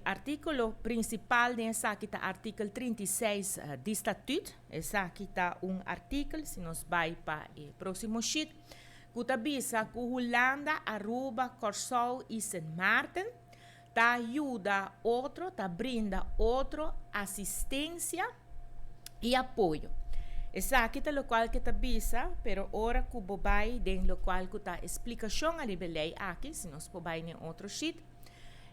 Artíkulo prinsipal di esaki ta artíkulo 36 di Statuut. Esaki ta un artíkulo, si nos bai pa e próksimo sheet, ku ta bisa ku Hulanda, Aruba, Kòrsou i Sint Maarten ta yuda otro, ta brinda otro asistensia i apoyo. Esaki ta lokual ku ta bisa, pero ora ku bo bai den lokual ku ta eksplikashon ariba e lei aki, si nos por bai na otro sheet,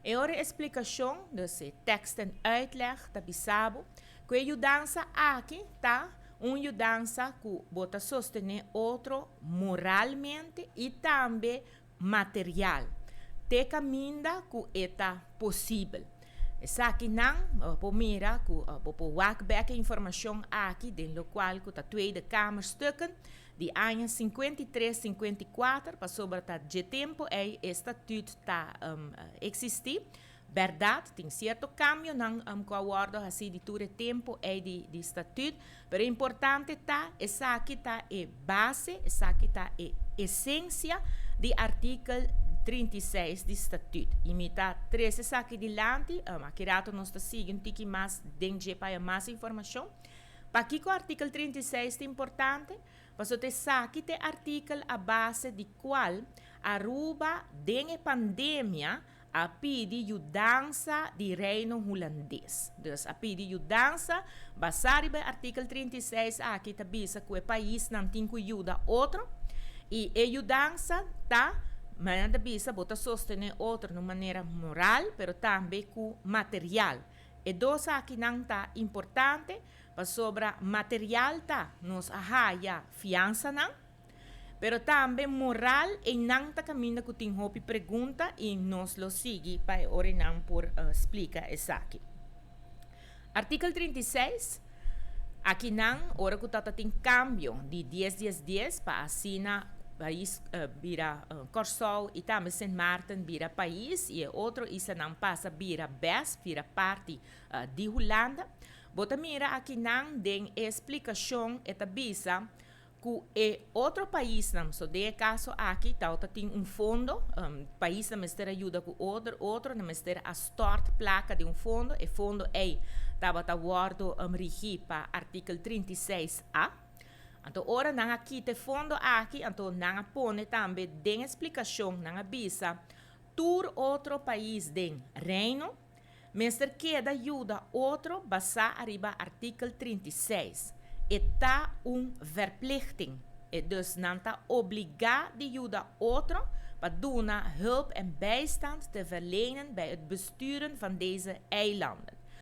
e ora eksplikashon, dus tekst en uitleg, ta bisa bo, ku e yudansa aki ta un yudansa ku bo ta sostené otro moralmente i tambe material. Te kaminda ku e ta posibel. Esakinan, por mira ku por wak bèk informashon aki den lokual ku ta Tweede Kamerstukken di aña 53, 54, pasobra ta e tempu ei e Statuut ta eksistí. Berdat, tin sierto kambionan ku a wòrdu hasí di tur tempu ei di Statuut, pero importante ta esaki ta e base, esaki ta e esensia di artíkulo 36 di Statuut. I mi ta trese esaki dilanti, aki ratu nos ta sigui un tiki mas den pa mas informashon. Pakiko artíkulo 36 ta importante? Pasobra esaki ta e artíkulo a base di kual Aruba den pandemia a pidi yudansa di Reino Hulandes. Dus a pidi yudansa, basá riba artíkulo 36 aki ta bisa ku e paisnan tin ku yuda otro i e yudansa ta manera ta bisa bo ta sostené otro di manera moral, pero tambe ku material. E dos akinan ta importante pasobra material ta nos a haya fiansanan, pero tambe moral einan ta kaminda ku tin hopi pregunta i nos lo sigui pa ora nan por splika esaki. Artíkulo 36, akinan, ora ku tabatin kambio di 10 10 10 pa asina pais bira Kòrsou i tambe Sint Maarten bira pais i otro islanan pasa bira BES, bira parti di Hulanda. Bo ta mira akinan den eksplikashon e ta bisa ku e otro paisnan, so den kaso aki, tabatin un fondo, paisnan mester a yuda ku otro, otronan mester a stort plaka den un fondo, e fondo ei tabata wòrdu regí pa artíkulo 36A. Anto, ora nan a kita e fondo aki, anto nan a pone tambe den eksplikashon, nan a bisa, tur otro pais den Reino, mester keda yuda otro basá riba artíkulo 36. E ta un verplichting. E dus nan ta obligá di yuda otro pa duna hulp en bijstand te verlenen bij het besturen van deze eilanden.